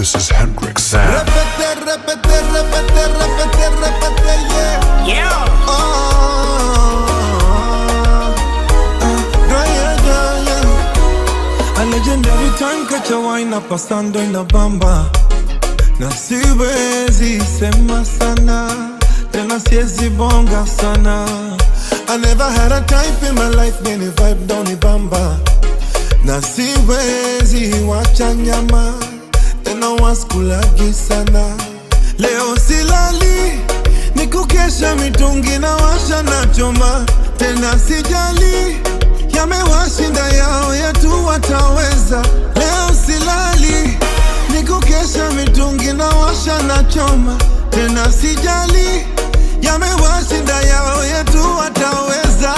This is Hendrix Sam. Repete, repete, repete, repete, repete, yeah. Yeah. Oh, ah, yeah, yeah, yeah. A legendary time catch a wine up pasando in the bamba, na siwezi sema sana tena, siwezi bonga sana. I never had a type in my life, many vibe down bamba, na siwezi wacha nyama tena, waskulagi sana. Leo silali ni kukesha, mitungi na washa na choma tena, sijali yamewashinda yao yetu wataweza. Leo silali ni kukesha, mitungi na washa na choma tena, sijali yamewashinda yao yetu wataweza.